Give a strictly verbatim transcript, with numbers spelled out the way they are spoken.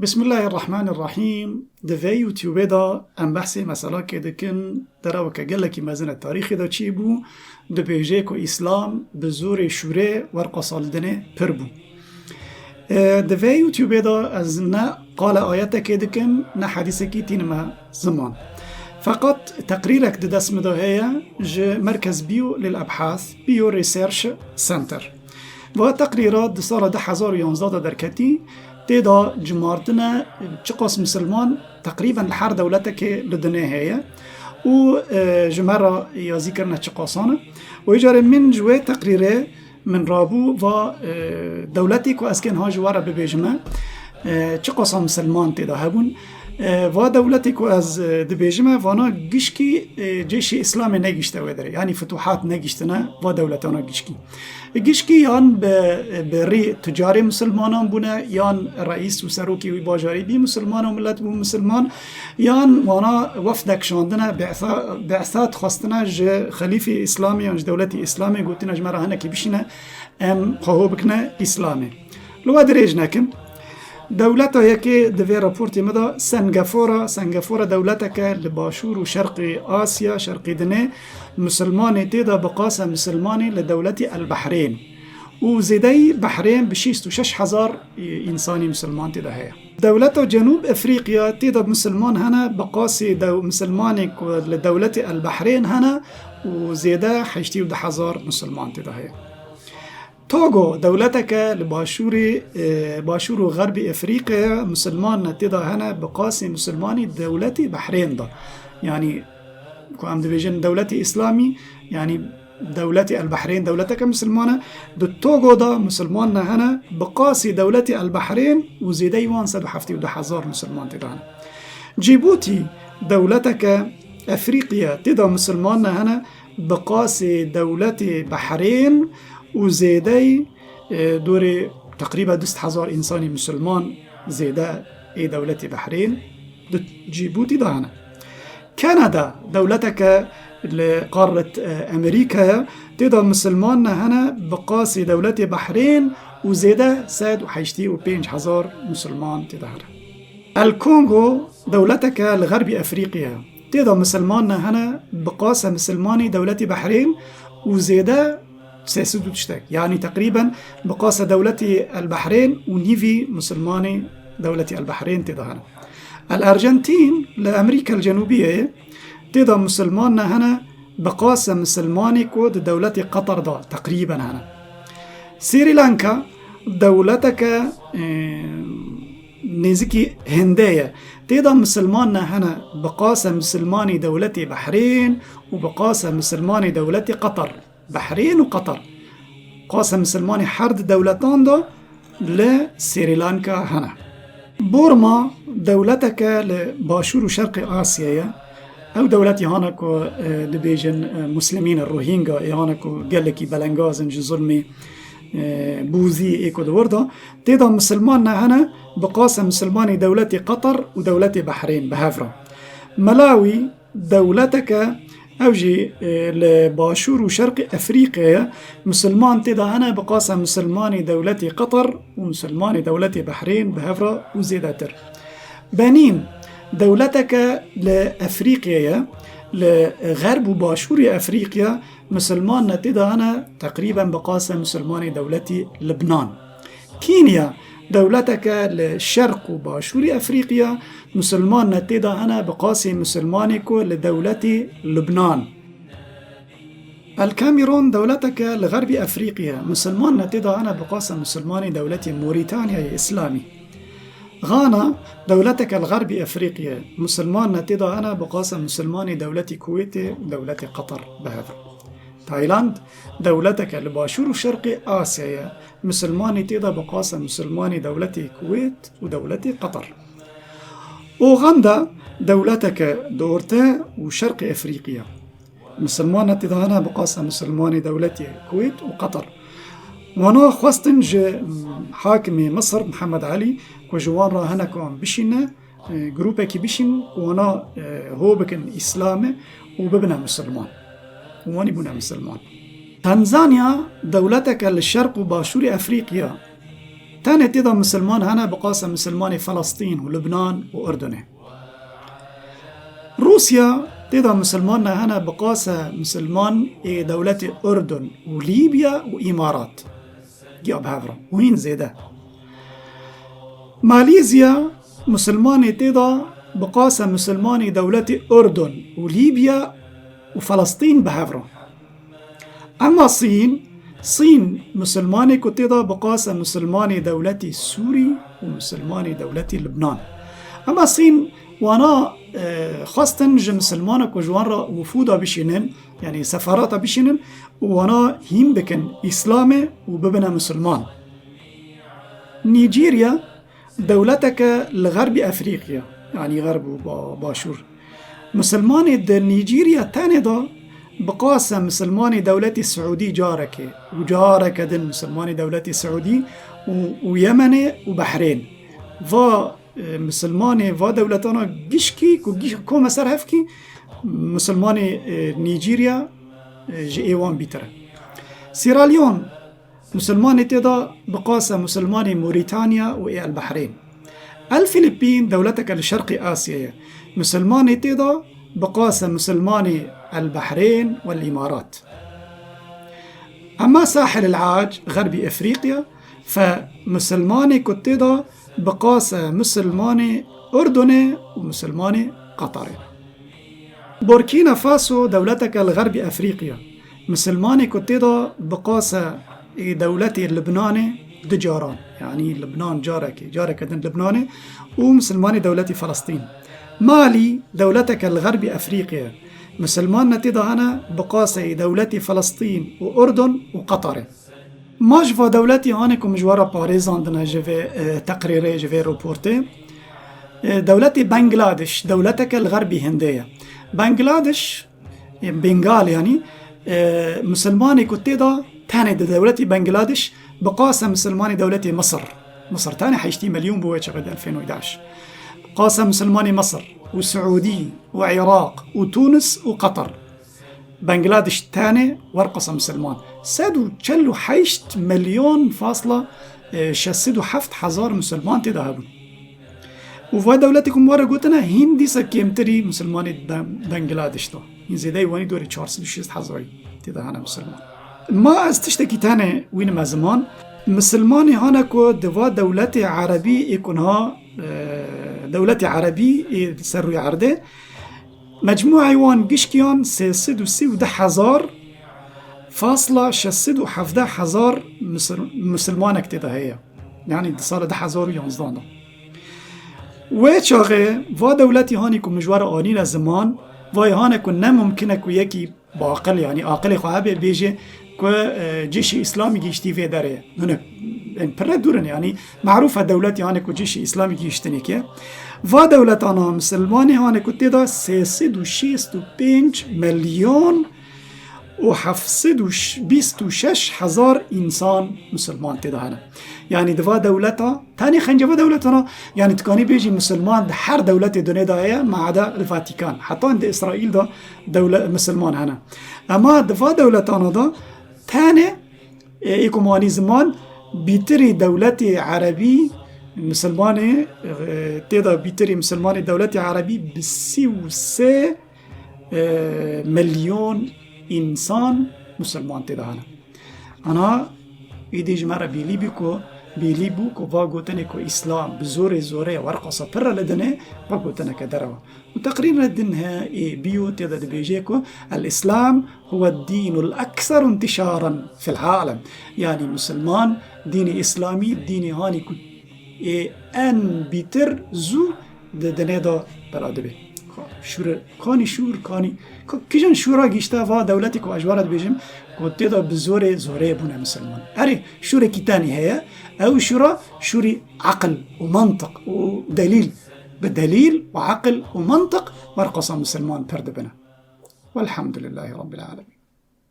Bismillahirrahmanirrahîm. Di vê YouTubeê de em behsê meselakê dikin, derew ke gelekî mezin e tarîxê de çêbû, dibêje ku Îslam bi zorê şûrê werqa salidinê pir bû. E, di vê YouTubeê de ez ne qala ayetekê dikim, ne hedîsekî tînime ziman. Feqet teqrîrek di dest min de heye ji Merkez Biyo lil Ebhas, Biyo Research Center. Va teqrîra di sala du hezar û yanzdeh de derketî, tê de cimartine çiqas misilman teqrîben li her dewletekê li dinê heye û, e, ji me re yazî kirine çiqasan e. Û îcarê min ji wê teqrîrê min rabû va, e, dewletê ku ez kên ha ji we re bibêjime, e, çiqasa misilman tê de hebûn. E, va dewletê ku ez, e, dibêjime, vana gişkî, e, cêşê Îslamê negişte wê derê. Yanî fituhat negiştine va dewletana gişkî. Gişkî yan bi, bi rî tucarê misilmanan bûne, yan reîs û serokê wî bajarî bî misilman û milet bû misilman, yan wana wefdek şandine, bi'sa, bi'sa dixwestine ji xelîfê Îslamê yan ji dewletê Îslamê, gotine ji me re hinekî bişîne, em xwe hûr bikine Îslamê. Li we dirêj nekim. Dewleta yekê di vê raportê me de Sengefora, Sengefora dewleteke li başûr û şerqê Asya, şerqê dinê, misilmanê tê de bi qase misilmanê li dewletê El Behrên. Û zêdeyî Behrên bi şêst û şeş hezar, e, însanî misilman tê de heye. Dewleta Cenûb Efrîqya tê de misilman hene, bi qasî dew-, misilmanê ku li dewletê El Behrên hene û zêde heştê û du hezar misilman tê de heye. Togo dewleteke li başûrê, e, başûr û xerbê Efrîqyaya, misilman tê de hene bi qasî misilmanî dewletê Behrên de. Yanî ku em dibêjin dewletê Îslamî, yanî dewletê El Behrên dewleteke misilman e. Di Togo de misilman ne hene, bi qasî dewletê El Behrên û zêdeyî wan sed û heftê û du hezar misilman tê de hene. Cîbûtî dewleteke Efrîqî ye, tê de misilman ne hene, bi qasî dewletê Behrên û zêdeyî, e, dorê teqrîben du sed hezar însanî misilman zêde ê dewletê Behrên di Cîbûtî de hene. Kanada dewleteke li qaret, e, Amerîkaya, tê de misilman ne hene, bi qasî dewletê Behrên û zêde sed û heştê û pênc hezar misilman tê de hene. El Kongo dewleteke li Xerbî Efrîqya, tê de misilman ne hene, bi qase misilmanî dewletê Behrên û zêde sê sed û tiştek. Yanî teqrîben bi qase dewletê El Behrên û nîvî misilmanê dewletê El Behrên tê de hene. El Arjantîn li Amerîka li Cenûbiyê ye, tê de misilman ne hene, bi qase misilmanê ku di dewletê Qeter de teqrîben hene. Srî Lanka dewleteke, e, nêzikî Hindê ye. Tê de misilman ne hene, bi qase misilmanê dewletê Behrên û bi qase misilmanê dewletê Qeter. Behrên û Qeter. Qase misilmanê her di dewletan de li Srî Lanka hene. Burma dewleteke li başûr û şerqê Asyayê ye. Ew dewletî hane ku, e, dibêjin, e, Muslimîn Rohînga, ê hane ku gelekî belengaz in ji zulmê, e, bûzî ê ku di wir de. Tê de misilman ne hene, bi qase misilmanê dewletê Qeter û dewletê Behrên bi hev re. Melawî dewleteke, ew jî, e, li başûr û şerqê Efrîqê ye. Misilman tê de hene bi qasa misilmanê dewletê Qeter û misilmanê dewletê Behrên bi hev re û zêdetir. Benîn dewleteke li Efrîqê ye, li xerb û başûrê Efrîqya, misilman ne tê de hene teqrîben bi qasa misilmanê dewletê Libnan. Kînya dewleteke li şerq û başûrê Efrîqya, misilman ne tê de hene bi qasî misilmanê ku li dewletê Lubnan. El Kamerûn dewleteke li xerbî Efrîqya, misilman ne tê de hene bi qasa misilmanê dewletê Morîtanyayê Îslamî. Ghana dewleteke li xerbî Efrîqya, misilman ne tê de hene bi qasa misilmanê dewletê Kuwêtê û dewletê Qeter bi hev re. Tayland dewleteke li başûr û şerqê Asyayê, misilmanê tê de bi qasa misilmanê dewletê Kuwêt û dewletê Qeter. Ûganda dewleteke di orte û şerqê Efrîqî ye. Misilman ne tê de hene bi qasa misilmanê dewletê Kuwêt û Qeter. Wana xwestin ji, mm, hakimê Misir Mihemed Elî ku ji wan re hinek wan bişîne, e, grûpekî bişîn ku wana, e, ho bikin Îslamê û bibine misilman. Û wanî bûne misilman. Tanzanya dewleteke li şerq û başûrê Efrîqya, Tenê tê de misilman hene bi qase misilmanê Felestîn û Lubnan û Urdunê. Rûsya tê de misilman nehene bi qase misilman ê dewletê Urdun û Lîbya û Îmarat giya bi hev re û hîn zêde. Malîzya misilmanê tê de bi qase misilmanê dewletê Urdun û Lîbya û Felestîn bi hev re. Ema Sîn, Sîn misilmanê ku tê de bi qase misilmanê dewletê Sûrî û misilmanê dewletê Libnan. Ema Sîn wana, e, xwestin ji misilmana ku ji wan re wifûda bişînin, yanî sefarata bişînin û wana hîn bikin Îslamê û bibine misilman. Nîjerya dewleteke li Xerbî Efrîqya, yanî Xerb û ba-, Başûr. Misilmanê di Nîjerya tenê de bi qase misilmanê dewletê Siûdî carekê û careke din misilmanê dewletê Siûdî û, û Yemenê û Behrên. Va, e, misilmanê va dewletana gişkî ku gî-, kome ser hevkî misilmanê, e, Nîjerya, e, ji ê wan bîtir e. Sîralyon, misilmanê tê de bi qase misilmanê Mûrîtanya û ê El Behrên. El Filipîn dewleteke li Şerqê Asyayê ye. Misilmanê tê de bi qase misilmanê El Behrên û El Îmarat. Ema Sahil El Ac, Xerbî Efrîqya, fe misilmanê ku tê de bi qase misilmanê Urdunê û misilmanê Qatarê. Burkîna Faso dewleteke li Xerbî Efrîqya. Misilmanê ku tê de bi qase ê dewletê Libnanê du caran, yanî Libnan carekê, careke din Libnanê û misilmanê dewletê Felestîn. Malî dewleteke li Xerbî Efrîqya. Misilman ne tê de hene bi qase ê dewletê Felestîn û Urdun û Qatarê. Ma ji va dewletî hanê ku min ji we re parêzandine ji vê, e, teqrîrê, ji vê raportê. E, dewletê Bangladeş, dewleteke li Xerbî Hindê ye. Bangladeş, e, Bengal yanî, e, misilmanê ku tê de tenê di dewletî Bangladeş bi qase misilmanê dewletê Misir. Misir tenê heştî milyon bû wê çaxê di elfên û yedeh. Qase misilmanê Misir û Siûdî û Iraq û Tunis û Qatar. Bangladeş tenê werqasa misilman. Sed û çel û heşt milyon fasla, e, şeş sed û heft hezar misilman tê de hebûn. Û va dewletê ku min we re gotine, hîn dîsa kêmtirî misilmanê Ban-, Bangladeş de. Hîn zêdeyî wanî dorê çar sed û şêst hezarî tê de hene misilman. Ma ez tiştekî tenê wînime ziman. Misilmanê hane ku di va dewletê erebî ê ku niha, e, dewletê erebî ê ser rûyê erdê, mecmûayê wan gişkiyan sê sed û sî û du hezar fasla şeş sed û hevdeh hezar misil-, misilmanek tê de heye. Yanî di sala du hezar û yanzdan de. Wê çaxê va dewletî hanî ku min ji we re anîne ziman, vayê hane ku ne mumkin e ku yekî bi aqil, yanî aqilê xwe hebe bêje ku, e, cîşê Îslamî gihîştî vê derê. Hûn ê, ên pire dûr in, yanî merûf e dewletî hane ku cîşê Îslamî gihîştinê ke. Va dewletana misilmanê hane ku tê de sê sed û şêst û pênc milyon û heft sed û bîst û şeş hezar însan misilman tê de hene. Yanî di va dewleta, tenê xenceva dewletana, yanî tu kanî bêjî misilman di her dewletê dunê de heye, ma eda li Vatikan. Heta di Îsraîl de dewle-, misilman hene. Ema di va dewletana de tenê, e, ê ku min anî ziman, bîtirî dewletê erebî misilmanê, e, tê de bîtirî misilmanê dewletê erebî bi sî û sê e, milyon însan misilman tê de hene. Ana êdî ji me re bêlî bî ku, bêlî bû ku va gotinê ku Îslam bi zorê zorê werqasa pir e li dinê, va gotineke derew e. Û teqrîrê din heye ê bîyo tê de dibêje ku El-Îslam huwe d-dînul ekseru intişaran fil alem. Yanî misilman, dînê Îslamî, dînê hanî ku ê en bîtir zû di dinê de bela dibe. Şûre, kanî şûr, kanî, ka-, kîjan şûra gihîşte va dewletê ku ez ji we re dibêjim, ku tê de bi zorê, zorê bûne misilman. Erê, şûrekî tenî heye, ew şûra, şûrî eqil û mantiq û delîl. Bi delîl û eqil û mantiq werqasa misilman pir dibine. Welhamdulillahî Rabbil Alemin.